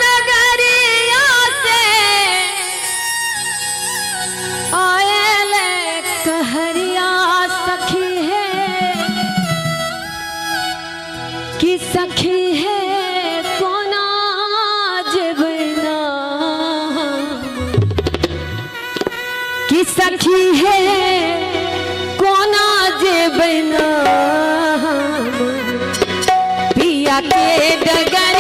नगरिया से आयल कहरिया सखी है कि सखी है कोना जेबै ना, कि सखी है कोना जेबै ना पिया के डगरिया।